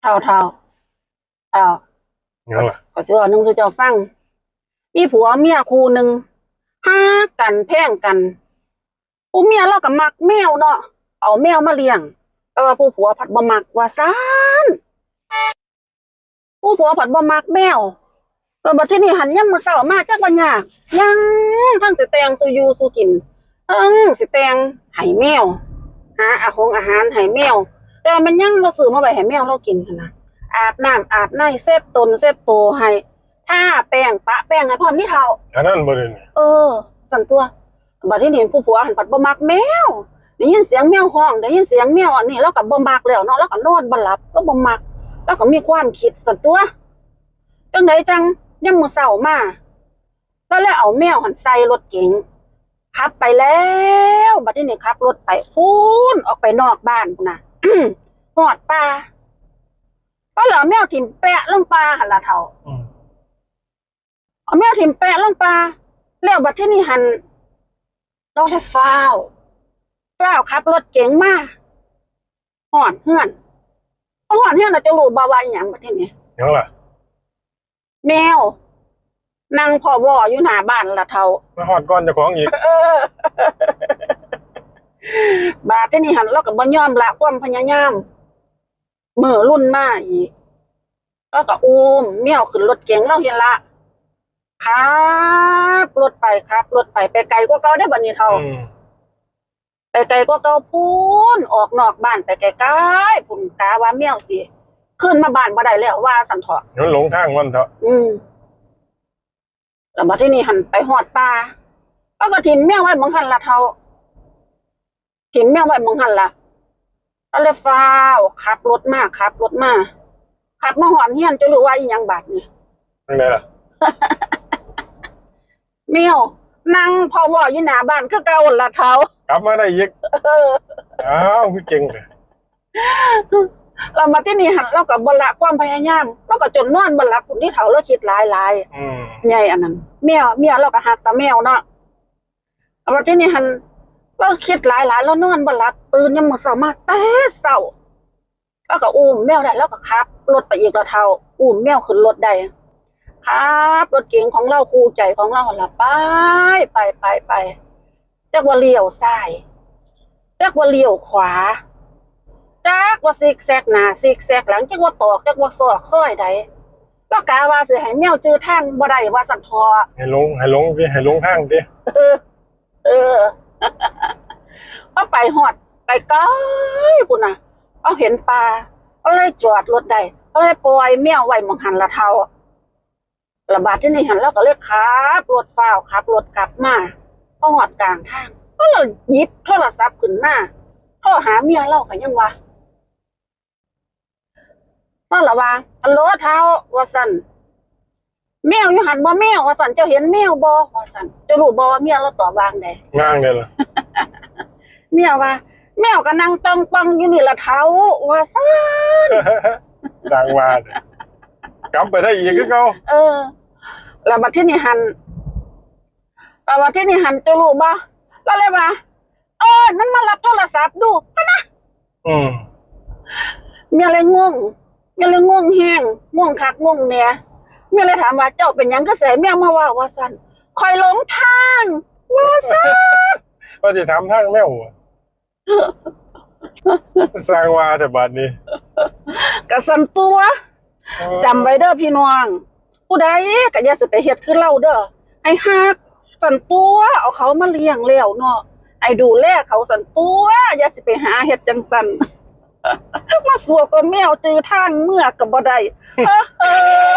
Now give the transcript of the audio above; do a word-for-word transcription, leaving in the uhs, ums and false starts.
ฒ่า เฒ่า เฒ่า หยังล่ะ ข้อยสิเว้าหนึ่งสู่เจ้าฟัง มีผัวเมียคู่หนึ่ง ฮักกันแพงกัน ผู้เมียลาวก็มักแมวเนาะ เอาแมวมาเลี้ยง แต่ว่าผู้ผัวผัดบ่มักว่าซั้น ผู้ผัวผัดบ่มักแมว แล้วบัดทีนี้หั้นยามมื้อเช้ามาจักว่ายากหยัง ทั้งสิแต่งสู่อยู่สู่กิน ทั้งสิแต่งให้แมว หาอาหงอาหารให้แมว แต่ว่าแม่นหยังลาวซื้อมาไว้ให้แมวลาวกินหั้นนะ อาบน้ำอาบใน เช็ดตนเช็ดโตให้ ทาแป้งปะแป้งให้พร้อมนี่เฒ่า อันนั้นบ่ได้นี่ เออ ซั้นตั่ว บัดทีนี้ผู้ผัวหั้นผัดบ่มักแมว ได้ยินเสียงแมวฮ้อง ได้ยินเสียงแมวอันนี้ ลาวก็บ่มักแล้วเนาะ ลาวก็นอนบ่หลับ ลาวบ่มัก ลาวก็มีความคิดซั้นตั่ว จั่งใดจั่งยามมื้อเช้ามา ลาวเลยเอาแมวหั้นใส่รถเก๋ง ขับไปแล้ว บัดทีนี้ขับรถไปพู้น ออกไปนอกบ้านพู้นน่ะ ฮอดป่า ลาวเลยเอาแมวถิ่มแปะลงป่าหั้นล่ะเฒ่า อืม เอาแมวถิ่มแปะลงป่า แล้วบัดทีนี้หั้น ลาวเลยฟ้าว ฟ้าวขับรถเก๋งมา ฮอดเฮือน พอฮอดเฮือนแล้วเจ้ารู้บ่ว่าอิหยังบัดทีนี้ หยังล่ะ แมว นั่งพ้อวออยู่หน้าบ้านล่ะเฒ่า มาฮอดก่อนเจ้าของอีก เออ บาดทีนี้หั้นลาวก็บ่ยอมละความพยายาม มื้อรุ่นมาอีก ลาวก็อุ้มแมวขึ้นรถเก๋งลาวหั้นละ ขับรถไป ขับรถไป ไปไกลกว่าเก่าเด้บัดนี้เฒ่า อืม ไปไกลกว่าเก่าพู้น ออกนอกบ้านไปไกลๆพู้น กะว่าแมวสิคืนมาบ้านบ่ได้แล้วว่าซั้นเถาะ มันหลงทางมันเถาะ อืม แล้วบัดทีนี้หั้นไปฮอดป่า ลาวก็ถิ่มแมวไว้หม่องหั้นล่ะเฒ่า ถิ่มแมวไว้หม่องหั้นล่ะ ลาวเลยฟ้าวขับรถมา ขับรถมา ขับมาฮอดเฮือน เจ้ารู้ว่าอิหยังบาดนี้ จั่งใดล่ะ แมวนั่งพ้อวออยู่หน้าบ้านคือเก่าหั่นล่ะเฒ่า กลับมาได้อีก เออ อ้าว คือเก่งแท้ แล้วบัดทีนี้หั้นลาวก็บ่ละความพยายาม ลาวก็จนนอนบ่หลับพู้นนี่เฒ่า ลาวคิดหลายๆ อืม ใหญ่อันนั้น แมว เมียลาวก็ฮักแต่แมวเนาะ แล้วบัดทีนี้หั้นลาวคิดหลายๆ ลาวนอนบ่หลับ ตื่นยามมื้อเช้ามาแต่เช้า ลาวก็อุ้มแมวได้ ลาวก็ขับรถไปอีกล่ะเฒ่า อุ้มแมวขึ้นรถได้ ขับรถเก๋งของลาวคู่ใจของลาวหั่นล่ะ ไป ไป ไป ไป จักว่าเลี้ยวซ้าย จักว่าเลี้ยวขวา จักว่าซิกแซกหน้าซิกแซกหลัง จักว่าตอก จักว่าซอกซอยใด ลาวกะว่าสิให้แมวจื่อทางบ่ได้ว่าซั้นเถาะ ให้หลง ให้หลงติ ให้หลงทางติ เออ เออ พอไปฮอดไกลๆพู้นน่ะ ลาวเห็นป่า ลาวเลยจอดรถได้ ลาวเลยปล่อยแมวไว้หม่องหั้นล่ะเฒ่า แล้วบัดทีนี้หั้นลาวก็เลยขับรถฟ้าว ขับรถกลับมา พอฮอดกลางทาง ลาวเลยหยิบโทรศัพท์ขึ้นมา โทรหาเมียลาวก็ยังว่า ลาวละว่า ฮัลโหลเฒ่า ว่าซั้น แมวอยู่หั้นบ่แมว ว่าซั้น เจ้าเห็นแมวบ่ ว่าซั้น เจ้ารู้บ่ว่าเมียลาวตอบว่าจั่งใด ว่าจั่งใดล่ะ เมียว่า แมวก็นั่งป่องๆอยู่นี่ล่ะเฒ่า ว่าซั้น สร้างว่าเด้อ กลับไปได้อีกคือเก่า เออ แล้วบัดทีนี้หั้น แล้วบัดทีนี้หั้น เจ้ารู้บ่ ลาวเลยว่า เอิ้นมันมารับโทรศัพท์ดู พะนะ อืม เมียเลยงง เมียเลยงงแฮง งงคักงงแน่ เมียเลยถามว่า เจ้าเป็นหยังคือสิให้แมวมาเว้า ว่าซั้น ข้อยหลงทาง ว่าซั้น ว่าสิถามทางแมว สร้างว่าแต่บัดนี้ ก็ซั้นตั่ว เออ จำไว้เด้อพี่น้อง ผู้ใดก็อย่าสิไปเฮ็ดคือลาวเด้อ ให้ฮักซั้นตั่ว เอาเขามาเลี้ยงแล้วเนาะ ให้ดูแลเขาซั้นตั่ว อย่าสิไปหาเฮ็ดจั่งซั้น มาซั่วกว่าแมวจื่อทางเมือก็บ่ได้ เออ